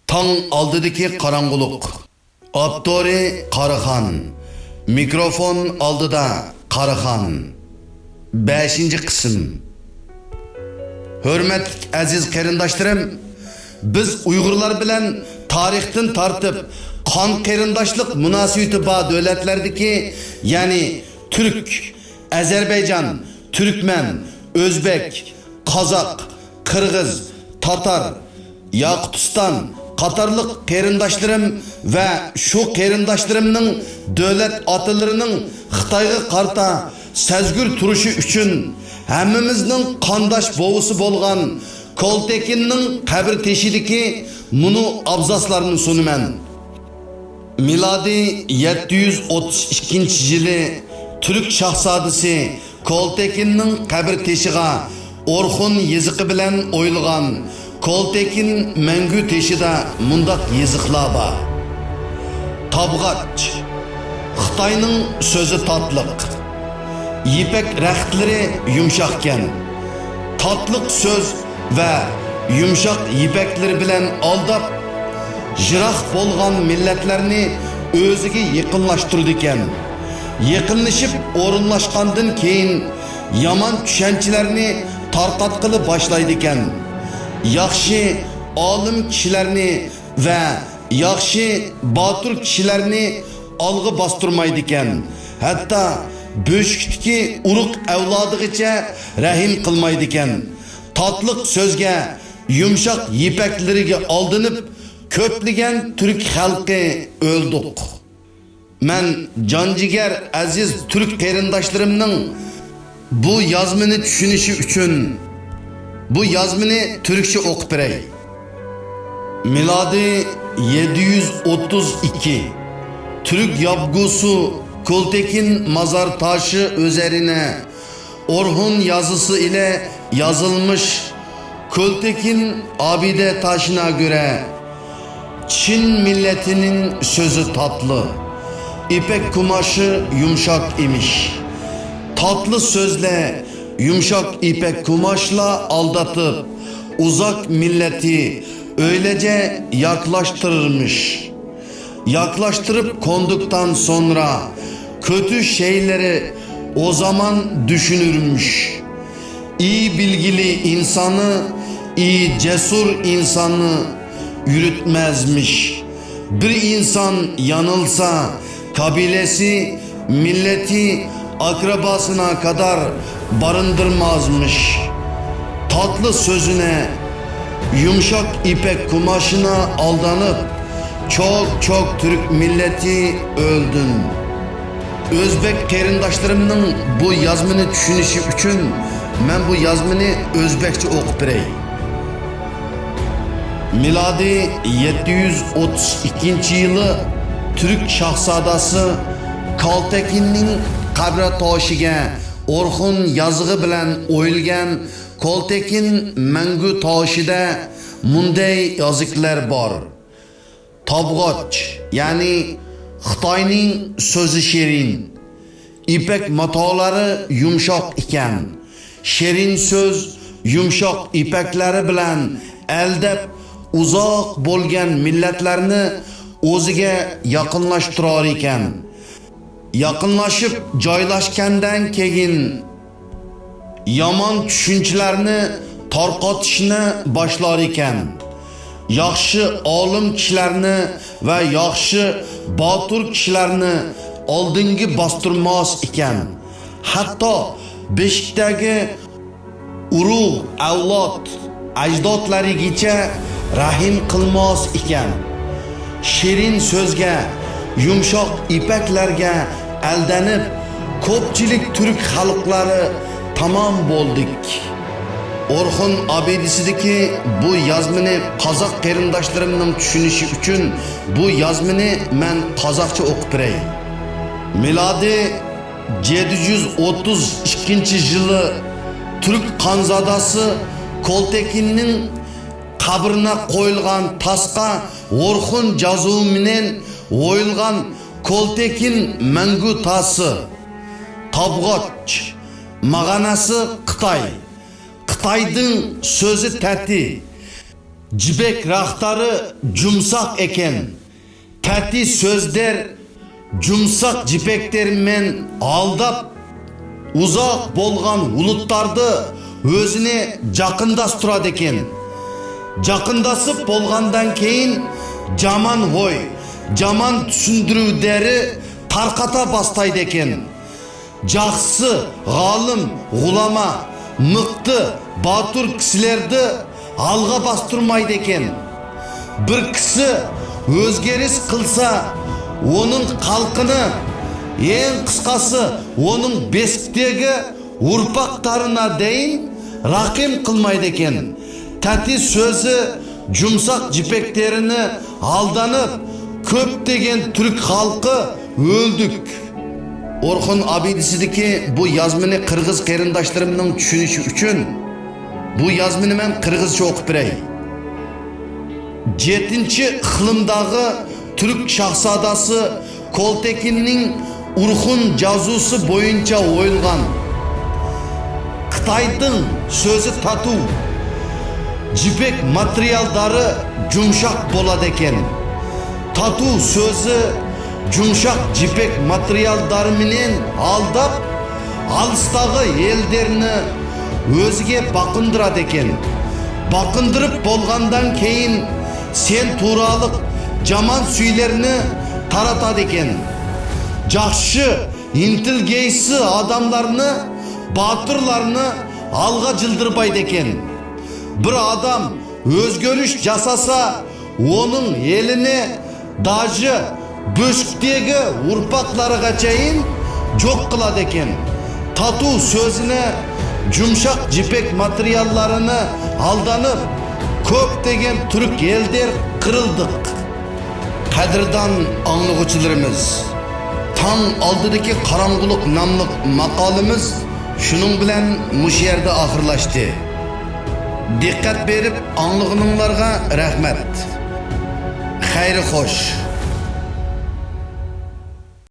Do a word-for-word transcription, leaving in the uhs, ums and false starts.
تاڭ ئالدىدىكى قاراڭغۇلۇق. ئاپتورى قاراخان. مىكروفون ئالدىدا قاراخان. بەشىنچى قىسىم. ھۆرمەتلىك ئەزىز قېرىنداشلىرىم، بىز ئۇيغۇرلار بىلەن تارىختىن تارتىپ قان قېرىنداشلىق مۇناسىۋىتى بار دۆلەتلەردىكى، يەنى تۈرك، ئەزەربەيجان، تۈركمەن، ئۆزبەك، قازاق، قىرغىز، تاتار، ياقۇتىستان قاتارلىق قېرىنداشلىرىم ۋە شۇ قېرىنداشلىرىمنىڭ دۆلەت ئاتىلىرىنىڭ خىتايغا قارىتا سەزگۈر تۇرۇشى ئۈچۈن ھەممىمىزنىڭ قانداش بوۋىسى بولغان كولتېكىننىڭ قەبرە تېشىدىكى مۇنۇ ئابزاسلارنى سۇنىمەن. مىلادىي يەتتە يۈز ئوتتۇز ئىككىنچى يىلى تۈرك شاھزادىسى كولتېكىننىڭ قەبرە تېشىغا ئورخۇن يېزىقى بىلەن ئويۇلغان كولتېكىن مەڭگۈ تېشىدا مۇنداق يېزىقلار بار. تابغاچ. خىتاينىڭ سۆزى تاتلىق. يىپەك رەختلىرى يۇمشاقكەن. تاتلىق سۆز ۋە يۇمشاق يىپەكلىرى بىلەن ئالداپ، يىراق بولغان مىللەتلەرنى ئۆزىگە يېقىنلاشتۇرىدىكەن. يېقىنلىشىپ ئورۇنلاشقاندىن كېيىن، يامان چۈشەنچىلەرنى تارقاتقىلى باشلايدىكەن. ياخشى ئالىم كىشىلەرنى ۋە ياخشى، باتۇر كىشىلەرنى ئالغا باستۇرمايدىكەن، ھەتتا بۆشۈكتىكى ئۇرۇق ئەۋلادىغىچە رەھىم قىلمايدىكەن. تاتلىق سۆزگە، يۇمشاق يىپەكلىرىگە ئالدىنىپ، كۆپلىگەن تۈرك خەلقى ئۆلدۇق. مەن جانجىگەر ئەزىز تۈرك قېرىنداشلىرىمنىڭ بۇ يازمىنى چۈشىنىشى ئۈچۈن بۇ يازمىنى تۈركچە ئوقۇپ بېرەي. مىلادىي يەتتە يۈز ئوتتۇز ئىككى. تۈرك يابگۇسى كولتېكىن مازار تاشى ئۈزەرىنە ئورخۇن يازىسى ئىلە يازىلمىش كولتېكىن ئابىدە تاشىنا گۆرە، چىن مىللەتىنىڭ سۆزى تاتلى، يىپەك كۇماشى يۇمشاق ئىمىش. تاتلى سۆزلە يۇمشاق يىپەك كۇماشلا ئالداتىپ، ئۇزاق مىللەتنى ئۆيلەرچە ياكلاشتۇرۇرمىش. ياكلاشتۇرۇپ كوندۇقتان سونرا، كۆتۈ شەيلىرى ئو زامان دۈشۈنۈرمىش. ئى بىلگىلى ئىنساننى، ئى جەسۇر ئىنساننى يۈرۈتمەزمىش. بىر ئىنسان يانىلسا، قەبىلىسى، مىللىتى، ئاقراباسىنا قەدەر بارىندۇرمازمىش. تاتلى سۆزىنى، يۇمشاق يىپەك كۇماشىنا ئالدىنىپ، چوق-چوق تۈرك مىللىتى ئۆلدى. ئۆزبەك قېرىنداشلىرىمنىڭ بۇ يازمىنى چۈشىنىشى ئۈچۈن مەن بۇ يازمىنى ئۆزبەكچە ئوقۇپ بېرەي. مىلادىي يەتتە يۈز ئوتتۇز ئىككىنچى يىلى تۈرك شاھزادىسى كالتېكىننىڭ قەبرە تاشىگە ئورخۇن يازىقى بىلەن ئويۇلغان كالتېكىن مەڭگۈ تاشىدا مۇنداق يازىقلار بار. تابغاچ، يەنى خىتاينىڭ سۆزى شېرىن. يىپەك ماتالىرى يۇمشاق ئىكەن. شېرىن سۆز يۇمشاق يىپەكلىرى بىلەن ئەلدەپ ئۇزاق بولغان مىللەتلەرنى ئۆزىگە يېقىنلاشتۇرار ئىكەن. يېقىنلاشىپ جايلاشقاندىن كېيىن، يامان چۈشەنچىلەرنى تارقىتىشنى باشلار ئىكەن. ياخشى ئالىم كىشىلەرنى ۋە ياخشى باتۇر كىشىلەرنى ئالدىنقى باستۇرماس ئىكەن. ھەتتا بېشىقتىكى ئۇرۇق، ئەۋلاد، ئەجدادلىرىگىچە رەھىم قىلماس ئىكەن. شېرىن سۆزگە، يۇمشاق يىپەكلەرگە ئەلدەنىپ، كۆپچىلىك تۈرك خەلقلىرى تامام بولدۇق. ئورخۇن ئابىدىسىدىكى بۇ يازمىنى قازاق قېرىنداشلىرىمنىڭ چۈشىنىشى ئۈچۈن بۇ يازمىنى مەن قازاقچە ئوقۇپ بېرەي. مىلادىي يەتتە يۈز ئوتتۇز ئىككىنچى يىلى تۈرك خانزادىسى كولتېكىننىڭ قەبرىنى قويۇلغان تاسقا ئورخۇن جازۇمىنىڭ ئويۇلغان كولتېكىن مەڭگۈ تاسى. تابغاچ، ماغاناسى خىتاي. خىتاينىڭ سۆزى تەتى. جىپەك راختارى جۇمساق ئەكەن. تەتى سۆزلەر جۇمساق جىپەكلەر مەن ئالداپ، ئۇزاق بولغان بۇلۇتلاردا ئۆزىنى جاقىنداستۇرىدىكەن. جاقىنداسىپ بولغاندىن كېيىن جامان ھوي، جامان چۈشەندۈرۈۋلەرنى تارقاتا باشلايدىكەن. جاخشى، غالىم، غۇلاما، مىقتى، باتۇر كىشىلەرنى ئالغا باستۇرمايدىكەن. بىر كىشى ئۆزگىرىش قىلسا، ئۇنىڭ خەلقىنى، ئەڭ قىسقىسى، ئۇنىڭ بېشىدىكى ئۇرپاقلىرىنى دەيىن رەھىم قىلمايدىكەن. تەتى سۆزى جۇمساق جىپەكلىرىنى ئالدىنىپ، كۆپلىگەن تۈرك خەلقى ئۆلدى. ئورخۇن ئابىدىسىدىكى بۇ يازمىنى قىرغىز قېرىنداشلىرىمنىڭ چۈشىنىشى ئۈچۈن بۇ يازمىنى مەن قىرغىزچە ئوقۇپ بېرەي. يەتتىنچى ئىقلىمداغى تۈرك شاھزادىسى كولتېكىننىڭ ئورخۇن جازۇسى بويىچە ئويۇلغان. خىتاينىڭ سۆزى تاتۇ، جىپەك ماتېرىياللىرى جۇمشاق بولىدىكەن. تاتۇ سۆزى جۇمشاق جىپەك ماتېرىياللىرى مېنەن ئالداپ، ئالىستاغا ئەللەرنى ئۆزىگە باقىندۇرىدىكەن. باقىندۇرۇپ بولغاندىن كېيىن سەن تۇرالىق جامان سۈيلەرنى تاراتىدىكەن. جاخشى ئىنتېللىگېنسىيە ئادەملەرنى، باتۇرلارنى ئالغا جىلدىرمايدىكەن. بىر ئادەم ئۆزگىرىش جاساسا، ئۇنىڭ ئېلىنى داژى بۆشۈكتىكى ئۇرپاقلارغا چەين جوق قىلىدىكەن. تاتۇ سۆزىنى جۇمشاق جىپەك ماتېرىياللىرىنى ئالدىنىپ، كۆپلىگەن تۈرك ئەللەر قىرىلدى. قەدىردان ئاڭلىغۇچىلىرىمىز، تاڭ ئالدىدىكى قاراڭغۇلۇق ناملىق ماقالىمىز شۇنىڭ بىلەن مۇشۇ يەردە ئاخىرلاشتى. دىققەت بېرىپ ئاڭلىغىنىڭلارغا رەھمەت. خەير خوش.